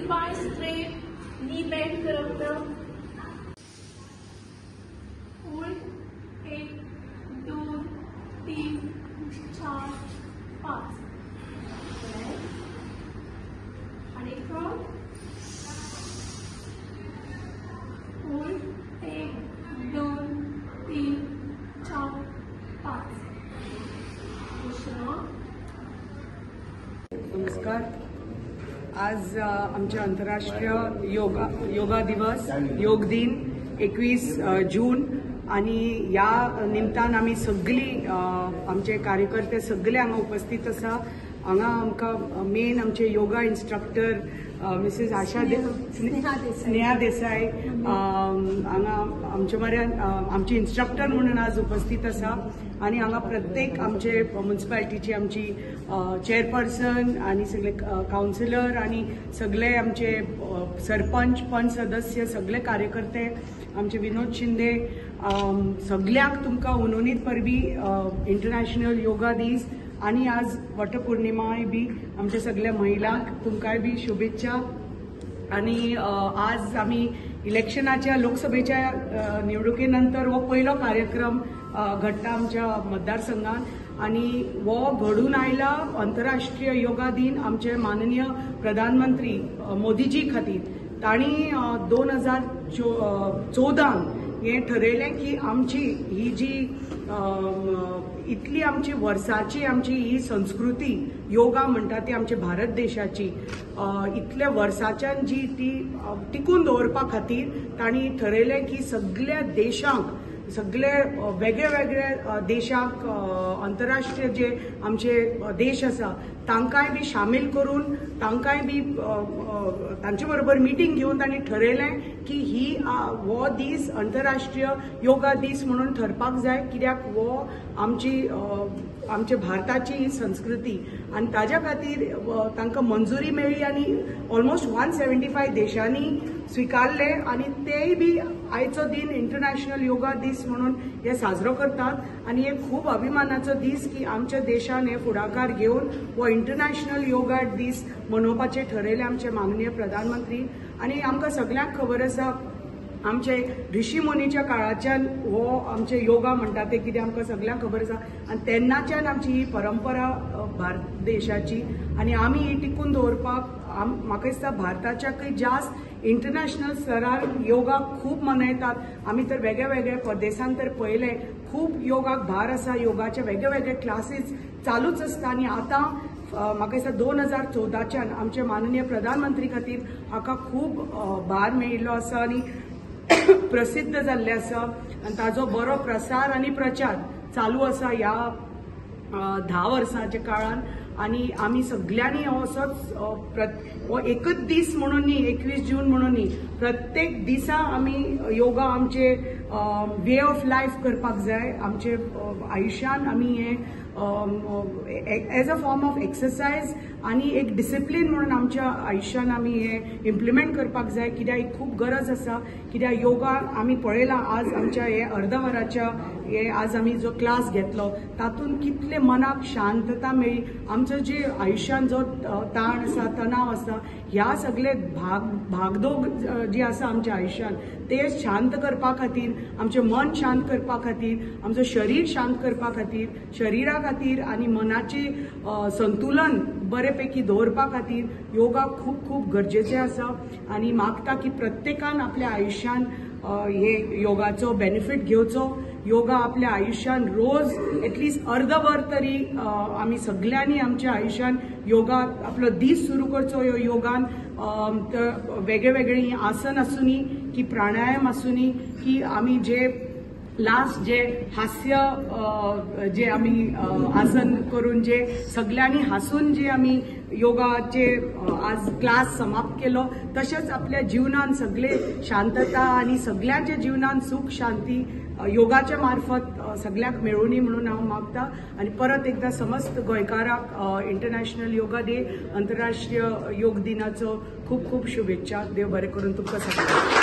Spine straight, नी बेंड करप ना. होल्ड, 1 2 3 4 5. आणि एक राउंड. होल्ड, 1 2 3 4 5. नमस्कार. आज आमचे आंतरराष्ट्रीय योगा दिवस, योग दिन 21 जून आणि या निमतान आमी सगळी आमचे कार्यकर्ते सगळे हांगा उपस्थित आसा. हांगा आमकां मेन आमचे योगा इन्स्ट्रक्टर मिसेस आशा स्नेहा देसाई हांगा आमचे मऱ्यान आमचे इन्स्ट्रक्टर म्हणून आज उपस्थित आसा. आनी हांगा प्रत्येक आमचे म्युनिसिपालिटीची आमची चेअरपर्सन आनी सगळे कावन्सिलर आनी सगळे आमचे सरपंच, पंच सदस्य, सगळे कार्यकर्ते, आमचे विनोद शिंदे, सगळ्यांक तुमकां हुनहुनीत परबी इंटरनॅशनल योगा दीस आनी आज वटपौर्णिमाय बी आमच्या सगळ्या महिलांक तुमकांय बी शुभेच्छा. आनी आज आमी इलेक्शनाच्या लोकसभेच्या निवडणुके नंतर हो पयलो कार्यक्रम घडटा आमच्या मतदारसंघात आनी हो घडून आयला आंतरराष्ट्रीय योगा दिन आमचे माननीय प्रधानमंत्री मोदीजी खातीर. तांणी 2014 हें ठरयलें की आमची ही जी इतली आमची वर्साची आमची ही संस्कृती योगा म्हणटा ती आमच्या भारत देशाची इतल्या वर्साच्यान जी ती टिकून दवरपा खातीर तांणी ठरयलें की सगळ्या देशांक, सगळे वेगळे वेगळे देशांक, आंतरराष्ट्रीय जे आमचे देश आसा तांकांय बी सामील करून तांकांय बी तांचे बरोबर मिटींग घेवन तांणी ठरयलें की ही हो दीस आंतरराष्ट्रीय योगा दीस म्हणून ठरपाक जाय, कित्याक हो आमची आमच्या भारताची ही संस्कृती आनी ताज्या खातीर तांकां मंजुरी मेळ्ळी आनी ऑलमोस्ट 175 देशांनी स्विकारले आनी तेय बी आयचो दिन इंटरनॅशनल योगा दीस म्हणून हे साजरो करतात. आनी हे खूब अभिमानाचो दीस की आमच्या देशान हे फुडाकार घेवन हो इंटरनॅशनल योगा दीस मनोवपाचें ठरयलें आमचे माननीय प्रधानमंत्री. आनी आमकां सगळ्यांक खबर आसा आमचे ऋषी मुनीच्या काळाच्यान हो आमचे योगा म्हणटा ते कितें आमकां सगळ्यांक खबर आसा आनी तेन्नाच्यान आमची ही परंपरा भारत देशाची आनी आमी ही टिकून दवरपाक म्हाका दिसता भारताच्याकय जास्त इंटरनॅशनल स्तरार योगा खूब मनयतात. आमी तर वेगळे वेगळे परदेशांत तर पळयलें खूब योगाक भार आसा, योगाचे वेगळे वेगळे क्लासीस चालूच आसता. आनी आतां म्हाका दिसता 2014च्यान आमचे माननीय प्रधानमंत्री खातीर हाका खूब भार मेळिल्लो आसा आनी प्रसिद्ध जाल्लें आसा आनी ताजो बरो प्रसार आनी प्रचार चालू आसा ह्या 10 वर्सांच्या काळान. आनी आमी सगळ्यांनी हो असोच हो एकच दीस म्हणून न्ही, 21 जून म्हणून न्ही, प्रत्येक दिसा आमी योगा आमचे वे ऑफ लायफ करपाक जाय. आमचे आयुश्यान आमी हे as a form of exercise आनी एक डिसिप्लीन म्हणून आमच्या आयुश्यान आमी हे इम्प्लिमेंट करपाक जाय, कित्याक ही खूब गरज आसा. कित्याक योगा आमी पळयला आज आमच्या हे अर्द वराच्या हे आज आमी जो क्लास घेतलो तातूंत कितले मनाक शांतता मेळ्ळी. आमचो जे आयुश्यान जो ताण आसा, तणाव आसा, ह्या सगळे भागदोग जी आसा आमच्या आयुश्यान ते शांत करपा खातीर, आमचें मन शांत करपा खातीर, आमचें शरीर शांत करपा खातीर, शरिरा खातीर आनी मनाचें संतुलन बरे पैकी दवरपा खातीर योगा खूब खूब गरजेचें आसा. आनी मागता की प्रत्येकान आपल्या आयुश्यान हे योगाचो बेनिफीट घेवचो. योगा आपल्या आयुश्यान रोज एटलिस्ट अर्दवर तरी आमी सगळ्यांनी आमच्या आयुश्यान योगा आपलो दीस सुरू करचो ह्यो योगान. वेगळे वेगळी आसन आसूनी की प्राणायाम आसूनी की आमी जे लास्ट जे हास्य जे आमी आसन करून जे सगळ्यांनी हासून जे आमी योगाचे आज क्लास समाप्त केलो, तशेंच आपल्या जीवनान सगळे शांतता आनी सगळ्यांच्या जीवनान सुख शांती योगाच्या मार्फत सगळ्यांक मेळुनी म्हणून हांव मागता. आनी परत एकदा समस्त गोंयकारांक इंटरनॅशनल योगा डे, आंतरराष्ट्रीय योग दिनाचो खूब खूब शुभेच्छा. देव बरें करून तुमकां सगळ्यांक.